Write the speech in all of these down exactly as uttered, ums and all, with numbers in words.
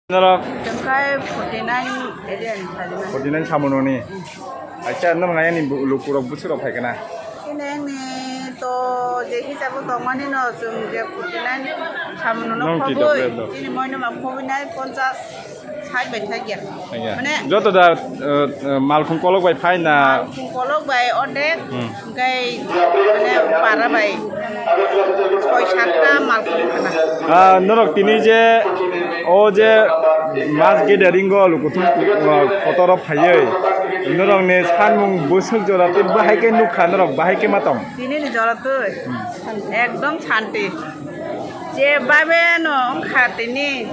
Norok. Chwng khe forty nine area ni sajima. Forty nine samunoni. Acha, norok ayani bu-, lukurok bwswkrok phaikha na? Chini ani to je hisabo tongmani no chwng je forty nine samuno no khobwi. Nong twi tok le do. Chini moino ma khobwi nai ponchas. Side by side ya. Iya. Mane joto da, eh, eh, malkhung kolok bai phai na? Malkhung kolok bai ordek, hmm, hingkai mane para bai soi satta malkhung khana. Ah, norok tini je o je mass gathering o lukuthum, uh, kotor o phaiwi norok ni sanmung bwswk jora tei bahai khe nukha norok bahai khe ma tong? Tini ni jora twi, hmm, ekdom shanti. Je babe no wngkha tini.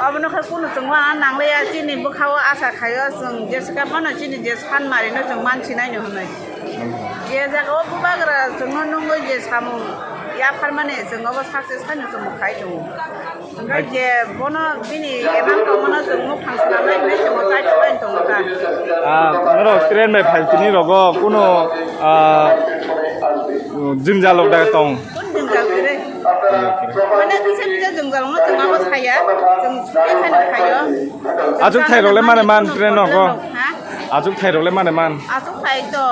Obono khe kunu chwng uana nangliya, chini bwkhao asa khaio chwng, jesa phano chini je sanmari no chwng mansinai no hwnwi. Je jaga o bubagra chwngno nungwi je samung yapharmani chwng obo success haino chwng khai tongo. Hwnkhe je bono bini emang tongmano chwng mukhang swnamnai hwnwi chwng chai tongo tongkha. Ah, norok train bai phai tini rogo kunu, ah, jwngjal rok da tong? Kun jwngjal kwrwi. Mane kisa kisa jwngjal wngno chwng abo saya, chwng sukhe kheno khaio. Achuk thai rok le mane man train no ko? Ha? Achuk thai rok le mane man? Achuk thai to,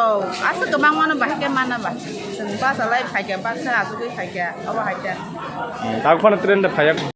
aswk kwbang mano bahai khe mana ba. Chwng bus alai phaikha, bus se achugwi phaikha, abo hai khe. Hmm, tak phano train de phaiya.